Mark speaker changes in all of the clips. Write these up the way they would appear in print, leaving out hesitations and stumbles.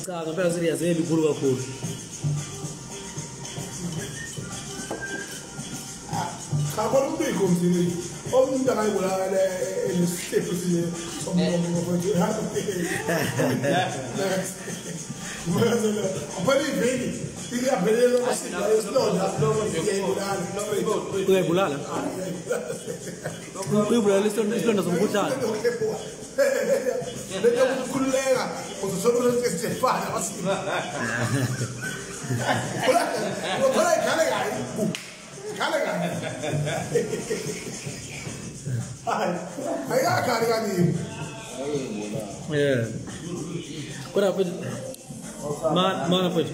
Speaker 1: Cha ngempela serious emikhulu kakhulu.
Speaker 2: Cha khona umuntu uyigomzini. Omuntu angayibulala enesitepu sinye somlomo mfowethu. Phela iviki iyaphelela isilonda iyayibulala.
Speaker 1: Uyayibulala? Uyibulala isilonda somkhuhlane.
Speaker 2: Lento yokukhululeka uzothola ukuthi sifana basifana. Phela ikhale kayi. Ikhale kayi. Hayi, ayikakhali kanini.
Speaker 1: Yeah. Kodwa futhi mana futhi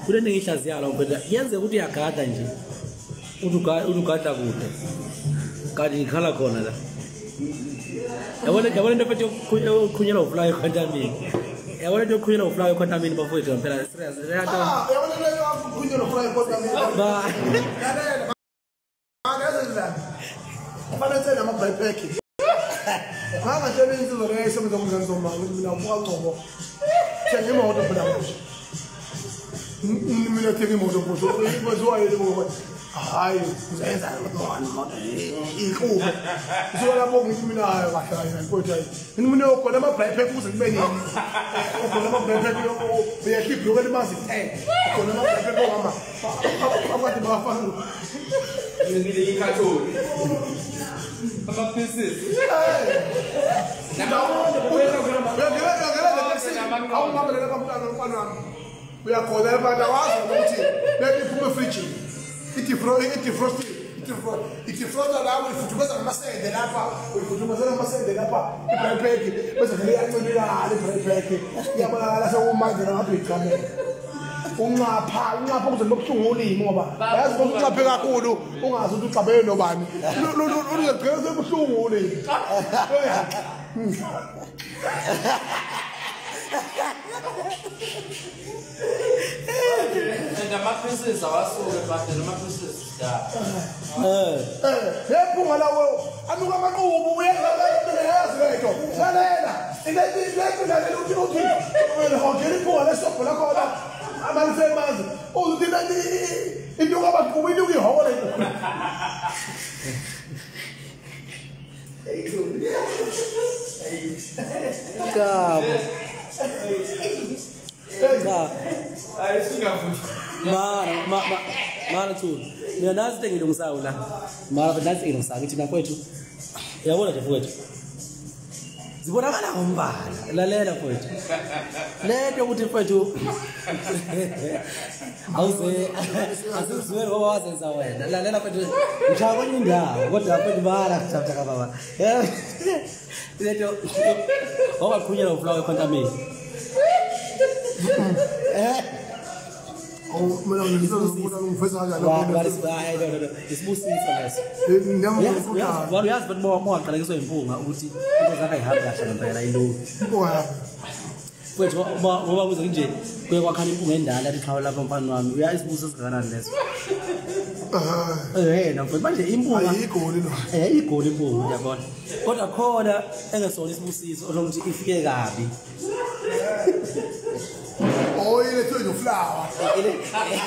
Speaker 1: kunento engihlaziyayo la mfethu, yenzeka ukuthi uyagada nje uthi ugadla kude kanti ikhala khona la. Yabona into mfethu yokuqhunyelwa ufly ekhwantamini. Yabona into yokuqhunyelwa ufly ekhwantamini bafowethu ngempela serious.
Speaker 2: Ah, yabona le yokuqhunyelwa ufly ekhwantamini.
Speaker 1: Ba.
Speaker 2: Lalela. Kufanele thele ama-backpack. Ngangatshela insizwa leyo esebenza kumzansi womama ukuthi mina ngibuka Ngcobo. Thenga imoto phela manje. Mina thenga imoto mfowethu. Kwenziwa yini ngoba hayi uzenza imoto iqhube. Usuka lapho ngithi mina hayi kahle hayi mfowethu hayi. Mina ukhona ama-backpack ukuze kube nini. Ukhona ama-backpack uyehla ibhuluku elimazi 10. Ukhona ama-backpack ongama abakade bafana.
Speaker 3: Ikhathoni. Ama-pieces.
Speaker 2: Uyakhona abantu awazi ukuthi lento iphuma efrijini. Idefrosta la uyifudumeza ngamasende lapha, uyifudumeza ngamasende lapha, i-backpack bese vele iyancibilika i-backpack. Iyabonakala sekumanzi lapha iqhamela. Unqapha kuze kubuhlungu ulimi ngoba yazi ukuthi unqaphe kakhulu ungazi ukuthi uxabene nobani. Luzogcina sekubuhlungu ulimi.
Speaker 3: And ama-pieces awasuke but ama-pieces da.
Speaker 2: Lephunga lawo anuka amaqhubu uyazi lento. Lalela, into lalela uthi wena hogela iphunga lesobho lakhona. Amanzi uthi into kabaqhubu into ihoko lento.
Speaker 1: Kabo. Cha. Mara Thuli. Mina nazi into engilungisayo la. Mara nazi engilungisayo ngithi mina mfowethu. Uyabona nje mfowethu. Zibonakala ngombala. Lalela mfowethu. Lento ukuthi mfowethu awuze asizwe ngoba wazenza wena. Lalela mfowethu ngishaya kwenye indawo kodwa mfowethu mara kuthatha baba. Lento ongaqhunyelwa uflower ekhwantamini.
Speaker 2: Mina ngifeza kanjani?
Speaker 1: Isibusiso leso. Uyazi but mawaqalekiswa impunga ukuthi into zakho ayihambi kahle ngempela ilungu. Mfowethu ngoba kuze nje kuye kwakhala impunga endala yathi qhawe lapha mfana wami. Uyazi isibusiso singakanani leso? Mfowethu manje impunga
Speaker 2: ayigoli lo.
Speaker 1: Igoli impunga uyabona. Kodwa khona engesona isibusiso ukuthi ifike kabi.
Speaker 2: Oh, ilethwe noflower.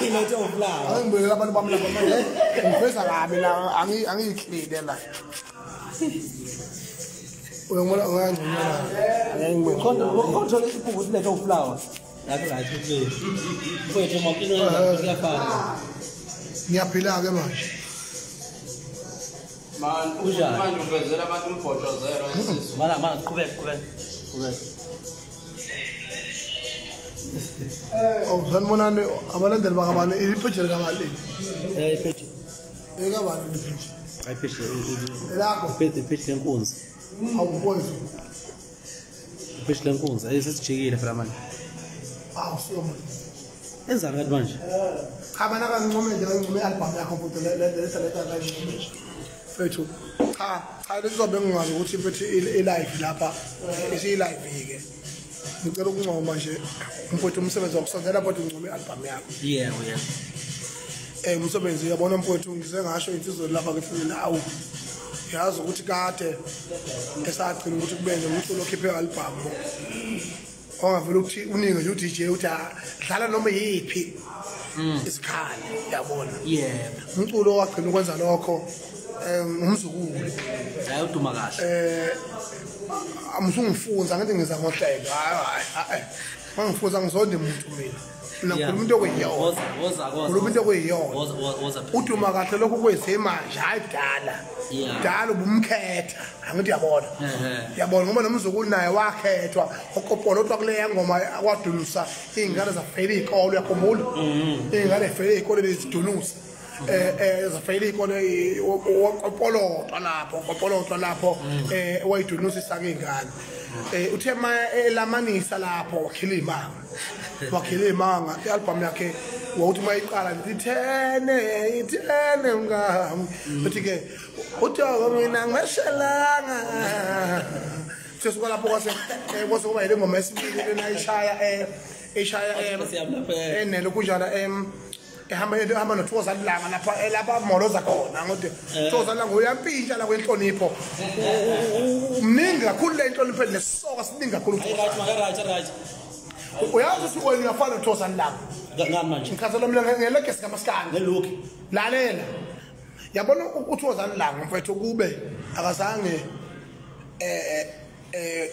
Speaker 1: Ilethwe noflower.
Speaker 2: Angibuyela abantu bami lapha manje. Ngifeza kabi la angiyiclean la. Uyangibona uyangconya la.
Speaker 1: Khona khona iphupho ukuthi ilethwe uflower. Lapho right mfethu. Mfethu mawuqina kuyafana.
Speaker 2: Ngiyaphila ke manje.
Speaker 3: Man, manje uvezela abantu umbhotshozelo wesisu.
Speaker 1: Mana qhubeka qhubeka. Qhubeka.
Speaker 2: Oh, sanibonani abalandeli bakabani ipheji likabani?
Speaker 1: Ipheji.
Speaker 2: Ekabani ipheji?
Speaker 1: Hayi ipheji.
Speaker 2: Elakho.
Speaker 1: Ipheji lenkunzi.
Speaker 2: Awubonisi.
Speaker 1: Ipheji lenkunzi ayisesijikile phela manje.
Speaker 2: Awu siyoma.
Speaker 1: Enzani kanti manje?
Speaker 2: Cha bana kangincome nje kangincome i-album yakho mfowethu lesa leta kangincome nje. Mfethu cha cha lezobe ngingazi ukuthi mfethu i-live lapha isiyi-live ke. Ngicela ukuncoma nje mfowethu umsebenzi wakusondela mfowethu uncome i-album yakho.
Speaker 1: Yebo yebo.
Speaker 2: Umsebenzi uyabona mfowethu ngize ngasho insizwa lapha ke funa awu. Yazi ukuthi kade esagcina ukuthi kube nomculo okhiphe album ongavela ukuthi uningi nje uDJ uthi dlala noma yiphi isikhali yabona.
Speaker 1: Yebo.
Speaker 2: Umculo wagcina ukwenza lokho umzukulu.
Speaker 1: Hayi uduma kahle.
Speaker 2: Amsungifunza ngathi ngiza ngohlelo. Hayi hayi. Mangifunza ngizonde umuntu mina. Mina ngikhuluma into okuyiyona.
Speaker 1: Woza.
Speaker 2: Khuluma into okuyiyona.
Speaker 1: Woza.
Speaker 2: Uduma kahle lokho kwezemanje hayi kudala. Kudala ubumkhetha. Angithi uyabona. Uyabona ngoba nomzukulu naye wakhethwa okopolotwa kule ngoma akwadunusa izingane zafela izikole uyakhumbula? Izingane zafela izikole lezidunusa. Zafela izikole okopolotwa lapho okopolotwa lapho wayidunusisa izingane. Uthe elamanisa lapho wakhila imanga. Wakhila imanga i-album yakhe wawuthi mayiqala ithene ithene mngami uthi ke uthi mina ngishelanga sesuka lapho kwase kwase kuba ile ngoma esibili lena ishaya ishaya enelo kunjala ehamba noThokoza Langa lapha lapha moloza khona ngokuthi Thokoza Langa uyampintsha la kwenhlonipho umningi kakhulu le inhlonipho nesoka siningi kakhulu.
Speaker 1: Right.
Speaker 2: Uyazi ukuthi wena uyafana noThokoza Langa
Speaker 1: ngani manje
Speaker 2: ngichazela mina ngelegesi kaMaskandi
Speaker 1: ngelook
Speaker 2: lalela yabona uThokoza Langa mfethu kube akazange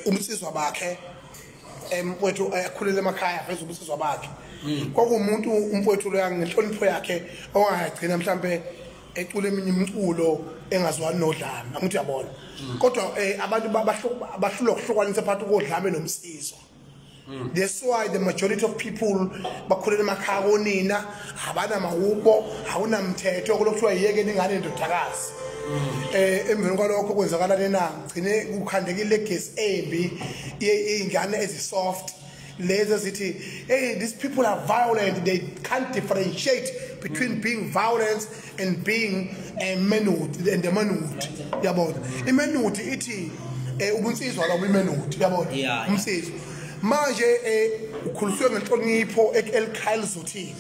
Speaker 2: umsizwa bakhe mfethu akhulele emakhaya veze ubusizwa bakhe kwakuwumuntu umfowethu loya ngenhlonipho yakhe ongagcina mhlambe ecula eminye imiculo engazwani nodlame angithi uyabona kodwa abantu bahlulwa ukuhlukanisa phakathi kodlame nomsizwa. That's why the majority of people bakhulele emakhaya konina abanamawubo awunamthetho kulokuthiwa yiyeke ingane indodakazi. Emveni kwalokho kwenzakala lena gcine kukhandeka ilegacy embi izingane ezisoft lezi ezithi hey these people are violent, they can't differentiate between being violent and being a manhood and the manhood yabona. Imanhood ithi ubunsizwa lo imanhood yabona umsizwa manje ukhuliswe ngenhlonipho elikhaya lizothini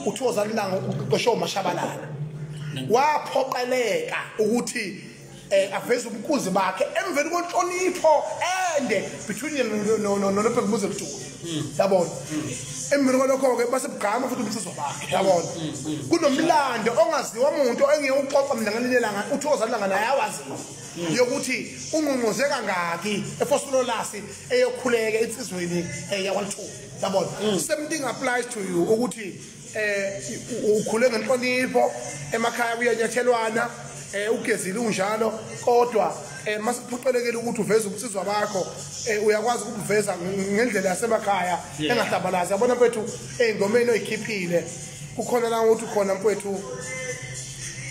Speaker 2: uThokoza Langa uqoqosho uMashabalala waphoqeleka ukuthi aveze ubunkunzi bakhe emveni kwenhlonipho ende between yena noBhekumuzi Mtuli yabona. Emveni kwalokho ke base bugqama futhi umsizwa bakhe yabona. Kunomlando ongaziwa umuntu engiyewuxoxa mina ngelinye ilanga uThokoza Langa naye awaziwa yokuthi ungqongqoze kangaki eFosololasi eyokhuleka insizweni yakwaLuthuli yabona. Same thing applies to you ukuthi ukhule ngenhlonipho emakhaya kuyanyathelwana ugezile unjalo kodwa masiphucelekile ukuthi uveze ubusizwa bakho uyakwazi ukuveza ngendlela yasemakhaya engahlabalazi yabona mfethu ey'ngomeni oyikhiphile kukhona la ukuthi khona mfethu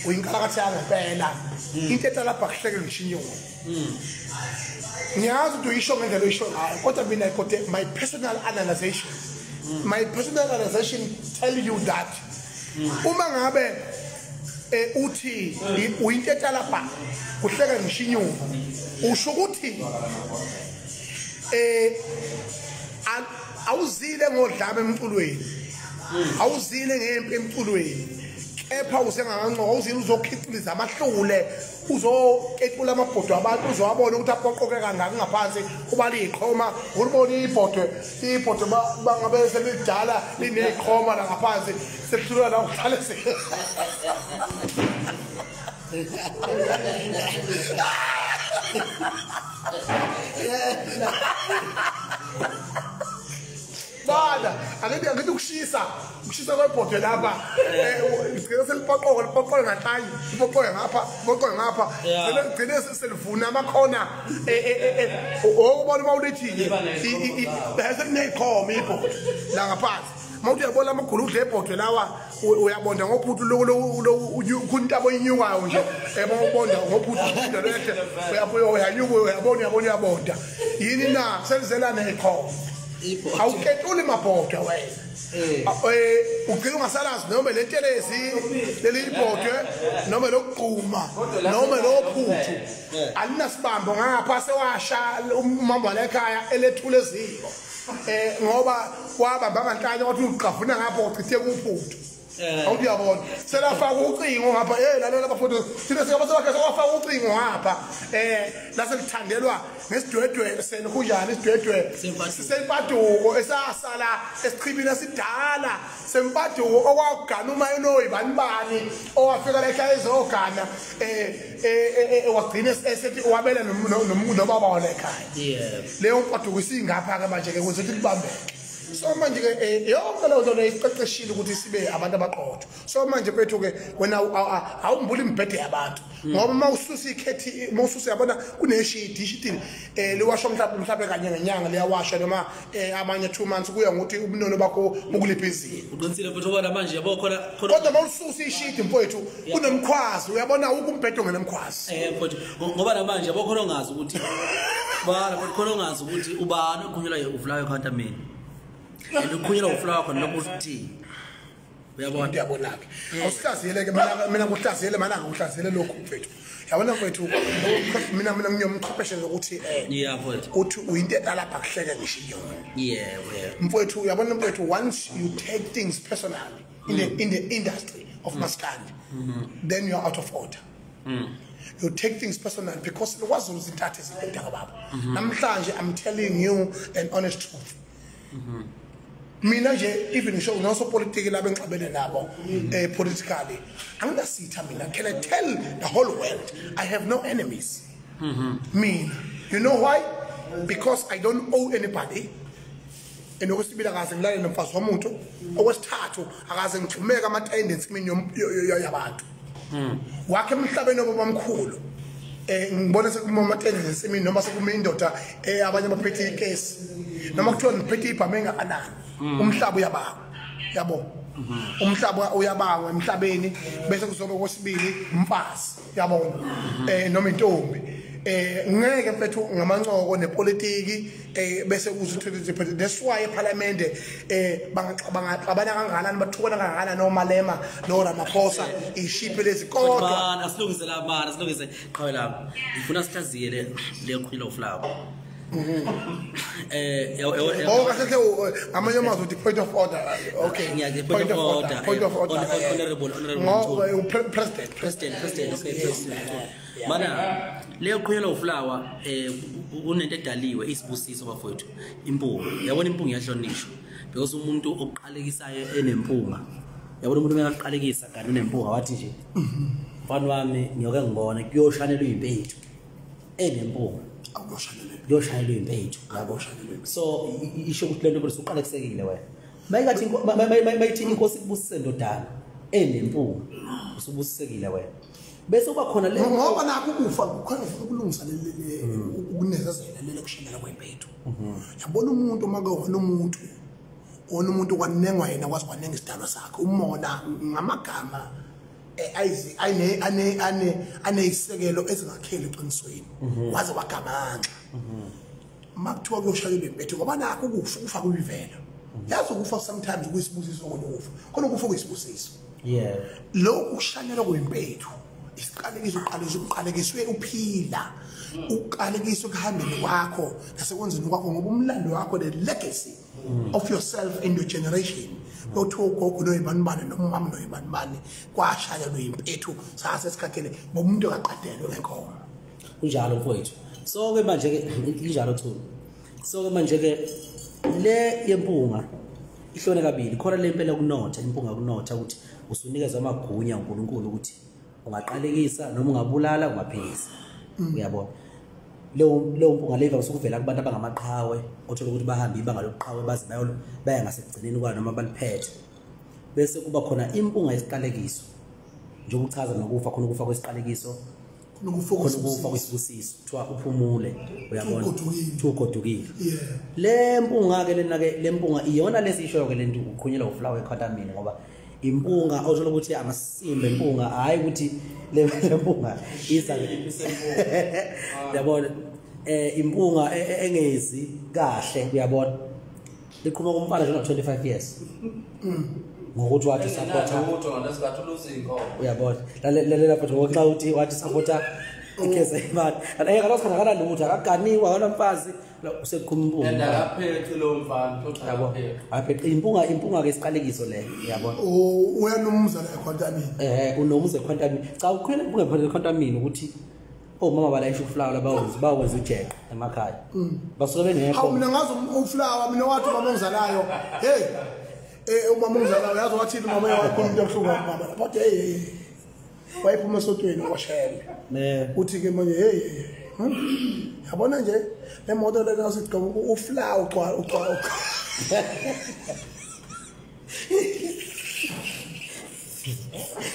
Speaker 2: uyinkalakatha yangempela into etalapha kuhleke ngisho inyoni. Ngiyazi ukuthi uyisho ngendlela oyisho ngayo kodwa mina kodwa my personal analyzation my personal analyzation tell you that uma ngabe uthi uyinto etalapha kuhleka ngisho inyoni usho ukuthi awuzile ngodlame emculweni awuzile ngempi emculweni kepha usenganqoka awuzile uzokhiciliza amahlule uzoketula amabhodwe abantu uzowabona ukuthi apoqoke kangaka ngaphansi kuba liqhoma ulibona ibhodwe ibhodwe bangabe selidala lineqhoma la ngaphansi sekuhlula la ukuhlale Bada angithi ukushisa kwebhodwe lapha igcine selipoqoka lipoqoke nganhlanye lipoqoke ngapha lipoqoke ngapha gcine selivuna amakhona okubona uma ulithi sekuneyiqhoma ibhodwe la ngaphansi mawuthi uyabona amaguludla ebhodwe lawa uyabonda ngophuthu kuntabo inyukayo nje ubonda ngophuthu lehle uyanyuka uyabona uyabonda yini na selizelana neyiqhoma awuketuli mabhodwe wena ugcina ungasalazi noma lentelezi leli ibhodwe noma lokugquma noma lophuthu alinasibambo ngapha sewasha umama lekhaya elethule eziko ngoba wabamba nganhlanye wathi uqavuna ngapha uchithe kuphuthu. Awuyabona selafaka ucingo ngapha lalela bafowethu thina singabasebakhe sewafaka ucingo ngapha laselithandelwa ngesidwedwe senikhunjani isidwedwe semfaduko esasala esichibini esidala semfaduko okwagana uma enoyibani bani owafika la ekhaya ezogana wagcina esethi wabela nobaba wala ekhaya. Leyo mfaduko isingapha ke manje ke kuze libambeke. So manje ke yonke leyo nto leyiqeqeshile ukuthi sibe abantu abaqotho. So manje mfethu ke wena awumbuli imibhede yabantu ngoba uma ususa ikhethi uma ususa yabona kuneshidi ishidi liwashwa mhlawumbe kanye ngenyanga liyawashwa noma amanye 2 months kuya ngokuthi ubunono bakho bukuliphi izinga.
Speaker 1: Uqinisile mfethu ngoba manje yabo khona
Speaker 2: kodwa uma ususa ishidi mfethu kunomkhwazi uyabona ukumbhede ongenomkhwazi.
Speaker 1: Mfethu ngoba namanje yabo khona ongazi ukuthi bana khona ongazi ukuthi ubani oqhunyelwa uvulayo counterman. Ukukhulula uflower khona lokho uthi uyabona
Speaker 2: uyabona-ke awusihlaziyele ke mina kuhlaziyele mana ngikuhlaziyele lokhu mfethu yabona mfethu mina ngiyomchwepheshe ukuthi uthi uyinto etalapha kuhleke ngisho iyona.
Speaker 1: Yebo
Speaker 2: mfethu uyabona mfethu once you take things personally in the industry of maskandi then you are out of order. You take things personal because kwaZulu izintathu ezibhedaka baba. Namhlanje I'm telling you an honest truth. Mina nje even ngisho nosopolitiki laba engixabene nabo politically anginasitha mina. Can I tell the whole world I have no enemies? Mina, you know why? Because I don't owe anybody. And okwesibili akaze ngilale nomfazi womuntu. Okwesithathu akaze ngithumeke ama-tendency mina yabantu wakhe emhlabeni obabamkhulu. Ngibona sekuma ama-tendency mina noma sekuma indoda abanye abaphethe ikesi noma kuthiwa ngiphethe ibhamu engakanani umhlaba uyabangwa yabo. Umhlaba uyabangwa emhlabeni bese kuzobe kwesibili umfazi yabona noma intombi ngeke mfethu ngamancoko nepolitiki bese kuzothi. That's why eParliament bangaxabana kangakanani bathukana kangakanani noMalema no Ramaphosa ishiphe lezi kodwa
Speaker 1: asilungise la mara asilungise qhawe lami ngifuna sihlaziye le qhilo flower.
Speaker 2: Kahle amanye amazwi uthi point of order. Okay,
Speaker 1: point of order,
Speaker 2: point of order.
Speaker 1: Honorable
Speaker 2: no president
Speaker 1: okay president mana leyo qhelo flower kunento edaliwe isibusiso bafowethu impunga yabona impunga iyahlonishwa because umuntu oqalekisayo enempunga yabona umuntu mekaqalekisa kanti unempunga wathi nje mfana wami ngiyoke ngibone kuyoshanelwa impethu enempunga kuyoshanelwa impethu yabo. So isho ukuthi lento bese uqalekisekile wena mayikathi mayithi inkosi kubusise ndodana enempunga usubusisekile wena bese uba khona le
Speaker 2: ngoba nakho ukufa kukhona ukulungisa ukunezezela lele kushanela kwempethu. Yabona umuntu make wona umuntu kwanengwa yena kwazi kwanenga isidalwa sakhe umona ngamagama aneyisekelo ezingakheli eqinisweni waze wagamanxa makuthiwa kuyoshayelwa impethu ngoba nakho ukufa ufa kuyivela yazi ukufa sometimes kuyisibusiso khona ukufa khona ukufa kuyisibusiso. Lokhu kushanelwa kuyimpethu isiqalekiso uqalekiswe uphila uqalekiswe kuhambeni kwakho nasekwenzeni kwakho ngoba umlando wakho the legacy of yourself and your generation kuthiwa ugogo noyibanibani nomama noyibanibani kwashayelwa impethu sasesikhathele ngoba umuntu akaqadelwe ngenkomo.
Speaker 1: Kunjalo mfowethu. So ke manje ke injalo Thulu. So ke manje ke le yempunga ihlone kabili khona le impela kunotha impunga kunotha ukuthi usunikezwa amagunya uNkulunkulu ukuthi ungaqalekisa noma ungabulala ungaphilisa. Uyabona leyo mpunga leva usukuvela kubantu abangamaqhawe othola ukuthi bahamba ibanga lobuqhawe baze baya ngasekugcineni kwayo noma baliphethe. Bese kuba khona impunga yesiqalekiso njengoba uchaza nokufa khona ukufa kwesiqalekiso khona ukufa kwesibusiso kuthiwa uphumule uyabona kuthiwa ugodukile. Le mpunga ke lena ke le mpunga iyona lesishoyo ke lento uqhunyelwa uflower equatamini ngoba impunga othola ukuthi amasimba impunga hayi ukuthi le mpunga iza uyabona impunga engezi kahle uyabona liqhuma kumfana nje 25 years ngokuthi wathi supporter uyabona lalela futhi ngoxa uthi wathi supporter Igeza imali. Ngalosikhathi akanalutho, akaganiwe, akanamfazi, useqhuma impunga.
Speaker 3: And akaphethi lo mfana, futhi
Speaker 1: Yabo.
Speaker 3: akaphethi.
Speaker 1: Apheqe impunga, impunga ke isiqalekiso leyo, uyabona.
Speaker 2: Oh, uyanomuzana ekhwantamini.
Speaker 1: Unomuze ekhwantamini. Cha, ukhwela impunga ekhwantamini ukuthi omama balayisha uflower labawenza, bawenza ujeqe emakhaya. Basuke bengekho.
Speaker 2: Hawu, mina ngazi uflower, mina wathi umama ongizalayo. Hey. Umama ongizalayo yazi wathini umama wakhona into ebuhlungu mama lapha. Wathi hey, hey. Wayephuma esotweni washele. Uthi ke manje hey, hey. Yabona nje le moto le ngasigqoka uflower ugcwala ugcwala.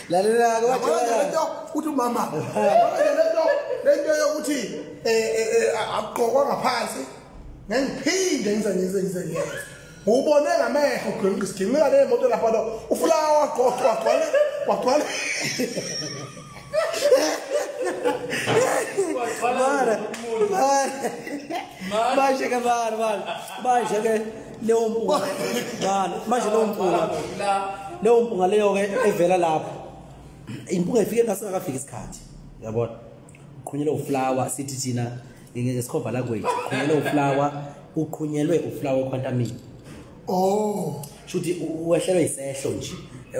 Speaker 1: Lalela ke
Speaker 2: Yabona lento uthi umama. Yabona lento lento yokuthi akugqokwa ngaphansi. Ngiphinde ngize. Ubone ngamehlo ngiginqika le moto lapha lo uflower wagqoka wagcwala wagcwala.
Speaker 1: Manje ke bana manje ke leyo mpunga bana manje leyo mpunga leyo mpunga leyo ke evela lapho impunga ifike ngasingakafiki isikhathi, uyabona. Uqhunyelwe uflower, sithi thina ngesikhova language, uqhunyelwe uflower, uqhunyelwe uflower ekhwantamini.
Speaker 2: Oh,
Speaker 1: shuthi uwehlelwe isehlo nje.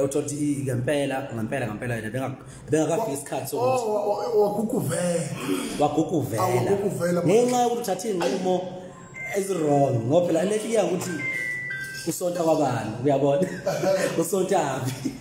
Speaker 1: Uthola ukuthi ngempela ngempela ngempela yena bengakafiki isikhathi sokuthi
Speaker 2: waguguvela.
Speaker 1: Waguguvela.
Speaker 2: Waguguvela.
Speaker 1: Ngenxa yokuthi uthathe inqumo ezi-wrong, ngoba phela lento iya ukuthi usonta kwabani, uyabona? Usontaphi?